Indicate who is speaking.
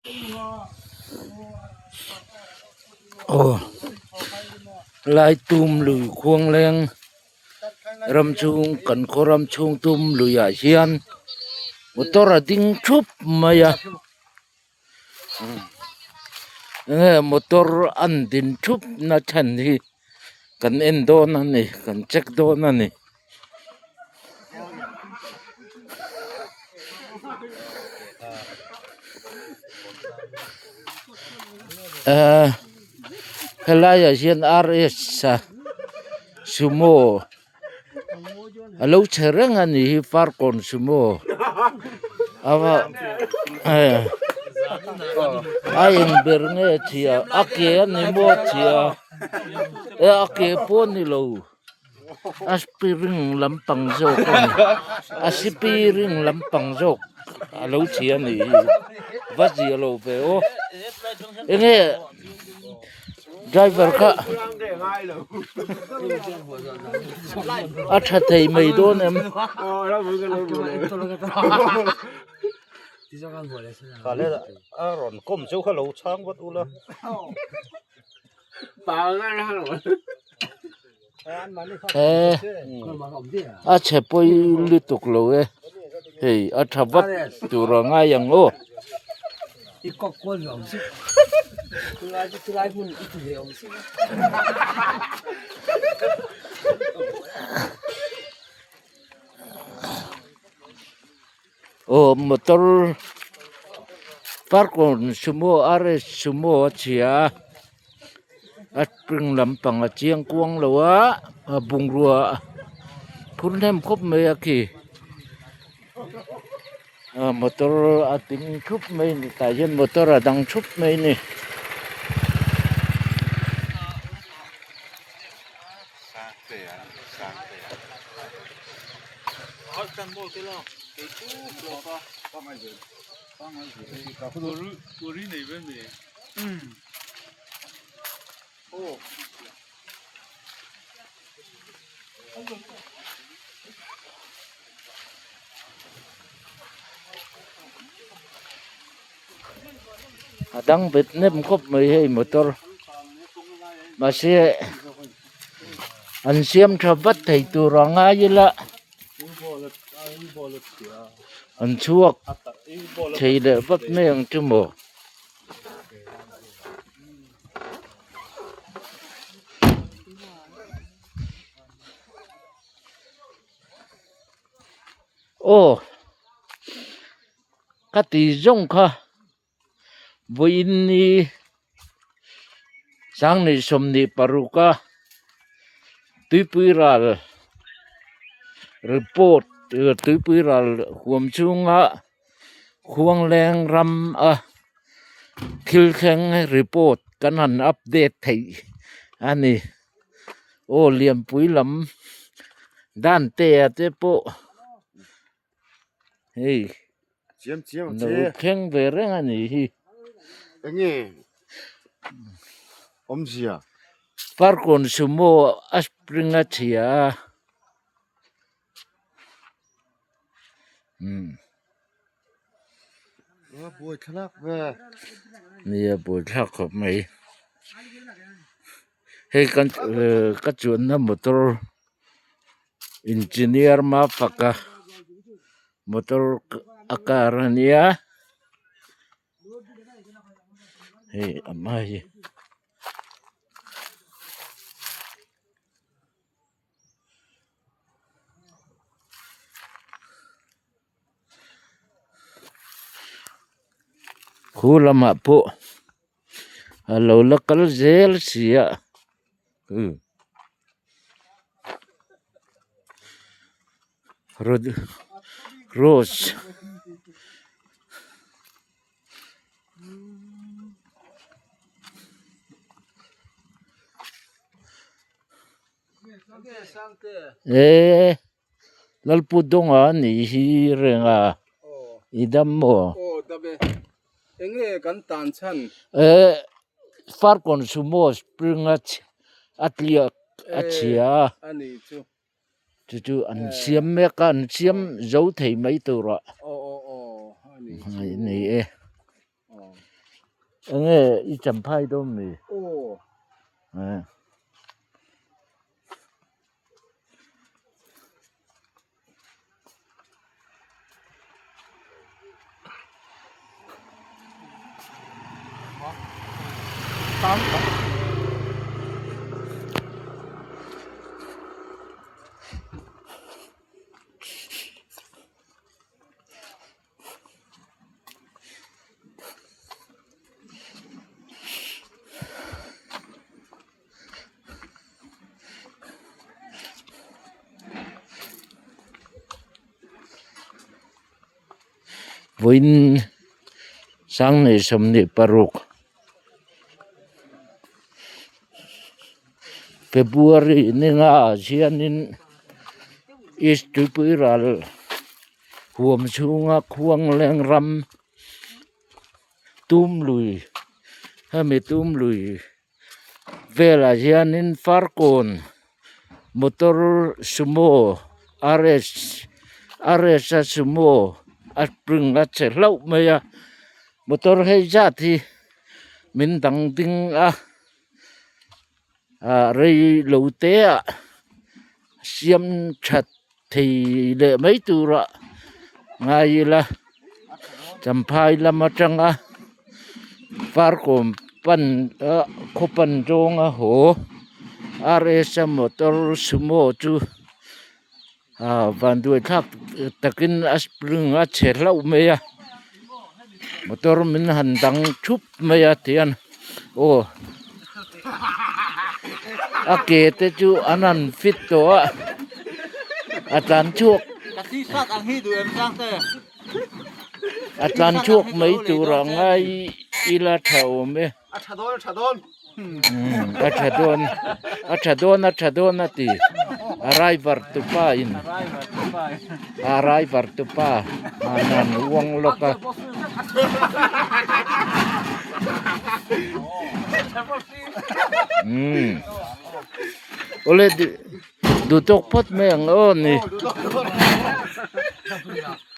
Speaker 1: Aw lai tum lui khuang leng ram chhung kan khaw ram chhung tum luiah hian motor a ding thup mai a enge motor an din thup na chhan hi kan en dawn a ni kan check dawn a ni. Ehh helaiah hian r s a sumo a lo chhe reng a nih hi farkawn sumo a eng ber nge chhia a ke a ni maw chhia e a ke pawh a ni lo. A spring lampang zawk a ni a spring lampang zawk a lo chhia a nih hi va zia lo ve aw enge driver kha a tha thei mai dawn em. A chhe pawi lutuk lo e hei a tha vat tur a ngai ang aw. Aw motor farkawn sumo r s sumo a chhia a a spring lampang a chiang kuang lo a a bungrua phur hnem khawp mai a khi a motor a ding thup mai a ni tah hian motor a dang thup mai a ni. A dang bet nem khawp mai hei motor mahse an siam tha vat thei tur a ngai ila an chhuak thei leh vat mai ang chu maw. Aw ka ti zawng kha vawiin ni sanghnih sawmhnih paruk a tuipui ral report tuipui ral huam chhunga khuangleng ram a thil thleng report kan han update theih a ni. Aw lianpui lam dan te ah te pawh hei lo thleng ve reng a nih hi. Farkawn sumo a spring a chhia a. Nia buaithlak khawp mai hei kan ka chuanna motor engineer mafaka motor a car a nia hei a hma hi. Khu lamah pawh a lo la kal zel si a rose. Eee Lalpu Dawnga a nih hi reng a i dam maw? Eee Farkawn sumo spring a a tliak a chhia a chu chu an siam mek a an siam zo thei mai tur ah a ni e. Enge i champhai dawn mi? Aw. Vawiin sangnei 26 February ni nga ah hianin East Tuipui ral huam chhunga khuang leng ram tum lui hemi tum lui velah hianin farkawn motor sumo RS RS a sumo a spring a chhe hlauh mai a motor hei zat hi min dang ding a. ah rei lo te ah siam that thei leh mai turah ngai ila champhai lam atanga farkawm pan ah khaw pan zawnga haw R S a motor sumo chu ah vanduai thlak takin a spring a chhe hlauh mai a motor min han dang thup mai a tihian aw a ke te chu an han fit tawh a a tlan chhuak a tlan chhuak mai tur a ngai ila tha awm e.
Speaker 2: A tha dawn a tha dawn.
Speaker 1: A tha dawn a tha dawn a tha dawn a ti a driver tupa in a driver tupa an han uang lawk a. Umm awle duh tawk phawt mai ang aw ni.